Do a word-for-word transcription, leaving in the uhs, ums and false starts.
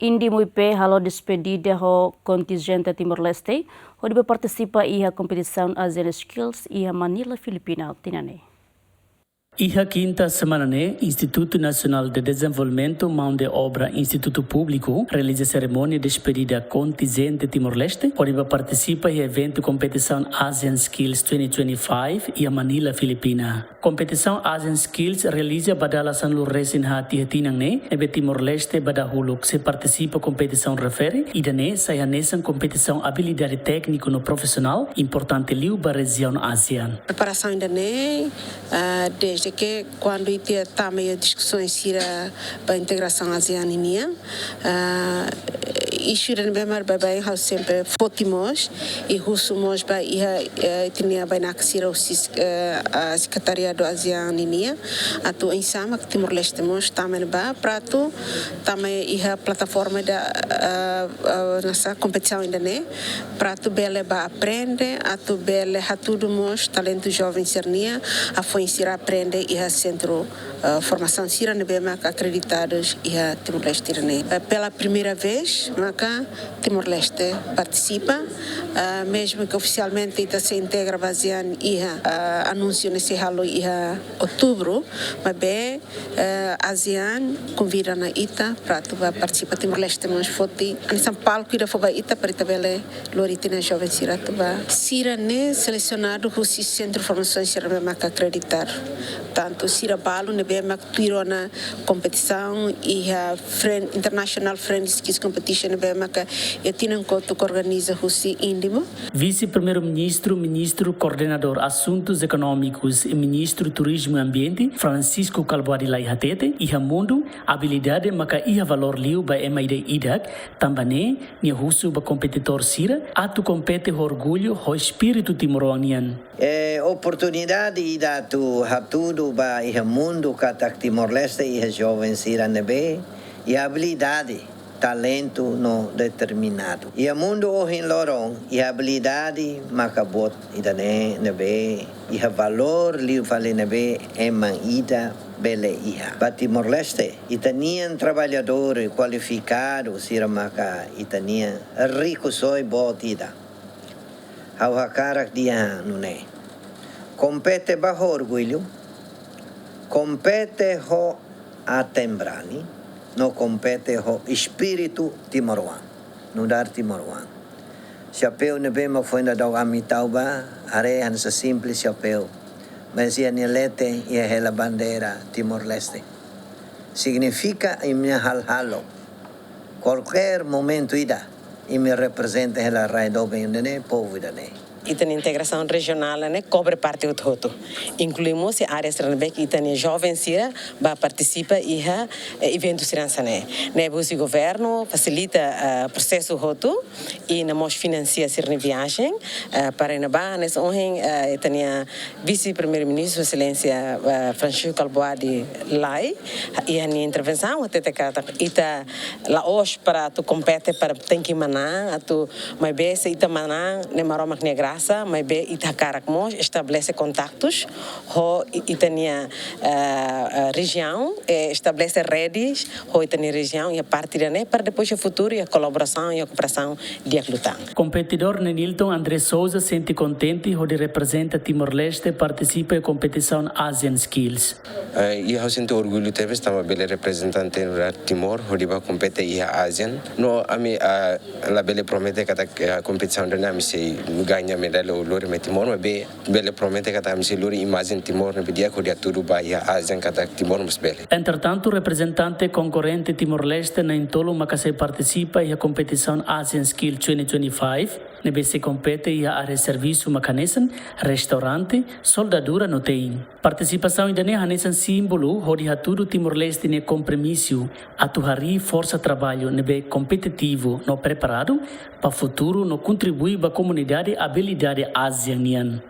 INDIMU I P halo despedida ho kontinjente Timor-Leste, hodi bá partisipa iha kompetisaun ASEAN Skills iha Manila, Filipina, tinan ne'e. Iha kinta semana ne'e, Instituto Nacional de Desenvolvimento Mão de Obra Instituto Público realiza serimónia despedida kontinjente Timor-Leste, hodi bá partisipa iha eventu kompetisaun ASEAN Skills twenty twenty-five iha Manila, Filipina. Kompetisaun ASEAN Skills realiza ba dala sanulu-resin-haat iha tinan ne'e, ne'ebé Timor-Leste ba dahuluk sei partisipa kompetisaun refere, ida-ne'e sai hanesan kompetisaun abilidade tékniku no profisionál importante liu ba rejiaun ASEAN. Preparasaun ida-ne'e, ah, desde ke kuandu ita tama iha diskusaun sira ba integrasaun ASEAN ninian, ah, isu ida ne'ebé mak baibain ha'u sempre foti mós, i husu mós ba iha, eh, ita-nia bainaka sira husi, eh, ah, Sekretariadu ASEAN ninian, atu oinsá mak Timor-Leste mós tama iha ne'ebá, para atu tama iha plataforma ida, ah, ah, hanesan kompetisaun ida-ne'e, para atu bele bá aprende, atu bele hatudu mós talentu joven sira-nian, hafoin sira aprende iha sentru, eh, formasaun sira ne'ebé maka akreditadus iha Timor-Leste ne'e. Eh, pela primeira vez, maka Timor-Leste partisipa, eh, mesmu ke ofisialmente ita sei integra ba ASEAN iha, eh, anúnsiu ne'e sei halo iha outubru, maibé, eh, ASEAN konvida ona ita para atu bá partisipa. Timor-Leste mós foti hanesan palku ida fó ba ita para ita bele lori ita-nia joven sira atu bá. Sira ne'e selesionadu husi sentru formasaun sira ne'ebé maka akreditadu. Tantu sira balu ne'ebé mak tuir ona kompetisaun iha Friend, International Friend Skills Competition ne'ebé maka iha tinan kotuk organiza husi INDIMU. Vise-Primeiru-Ministru, Ministru Koordenadór Asuntus Ekonómikus i Ministru Turizmu i Ambiente, Francisco Kalbuadi Lay hatete, iha mundu, abilidade maka iha valór liu ba ema ida-idak, tanba ne'e, nia husu ba kompetidór sira, atu kompete ho orgullu, ho espíritu timoroan nian. I oportunidade ida atu hatudu ba iha mundu katak Timor-Leste iha joven sira ne'ebé iha abilidade, talentu no determinadu. Iha mundu ohin loron, iha abilidade maka boot ida-ne'e ne'ebé iha valór liu fali ne'ebé ema ida bele iha. Ba Timor-Leste, ita-nian traballadór kualifikadu sira maka ita-nian rikusoin boot ida. Ha'u hakarak dehan nune'e: kompete ba orgullu, kompete ho aten-brani, no kompete ho espíritu timoroan, nu'udar timoroan. Xapeu ne'ebé mak foin daudaun ami tau ba, haree hanesan simples xapeu, mas iha nia leten iha hela bandeira Timor-Leste. Signifika imi-nia hahalok. Kualkér momentu ida, imi reprezenta hela rai doben ida-ne'e, povu ida-ne'e. Ita-nia integrasaun rejionál ne'e kobre parte hotu-hotu. Inklui mós área sira ne'ebé ke ita-nia joven sira bá partisipa iha, eh, eventu sira hanesan ne'e. Ne'ebé husi governu fasilita, eh, prosesu hotu, i no mós finansia sira-nia viajen, eh, para iha ne'ebá, hanesan ohin, eh, ita-nia Vise-Primeiru-Ministru, Exelénsia, eh, Francisco Kalbuadi Lay, iha nia intervensaun, hatete katak ita la'ós para atu kompete para tenke manán, atu, maibé se ita manán, ne'e Maromak nia grasa, maibé ita hakarak mós estabelese kontaktus ho i-, ita-nia, eh, eh, rejiaun, eh, estabelese redes ho ita-nia rejiaun iha parte ida-ne'e, para depois iha futuru iha kolaborasaun, iha kooperasaun di'ak liután. Kompetidór Nenilton André Sousa sente kontente hodi reprezenta Timor-Leste partisipa iha kompetisaun ASEAN Skills. Eh, i ha'u sente orgullu tebes tanba bele reprezenta nu'udar Timor hodi bá kompete iha ASEAN. No ami, ah, labele promete katak, eh, kompetisaun ida-ne'e ami sei gaña medalla ou lori mai Timor, maibé bele promete katak ami sei lori imajen Timor ne'ebé di'ak hodi hatudu ba iha ASEAN katak Timor mós bele. Entretantu, reprezentante konkorrente Timor-Leste na'in-tolu maka sei partisipa iha kompetisaun ASEAN Skill twenty twenty-five, ne'ebé sei kompete iha área servisu mak hanesan restaurante, soldadura no te'in. Partisipasaun ida-ne'e hanesan símbolu hodi hatudu Timor-Leste nia kompromisu atu harii forsa traballu ne'ebé kompetitivu no preparadu ba futuru no kontribui ba komunidade abilidade ASEAN nian.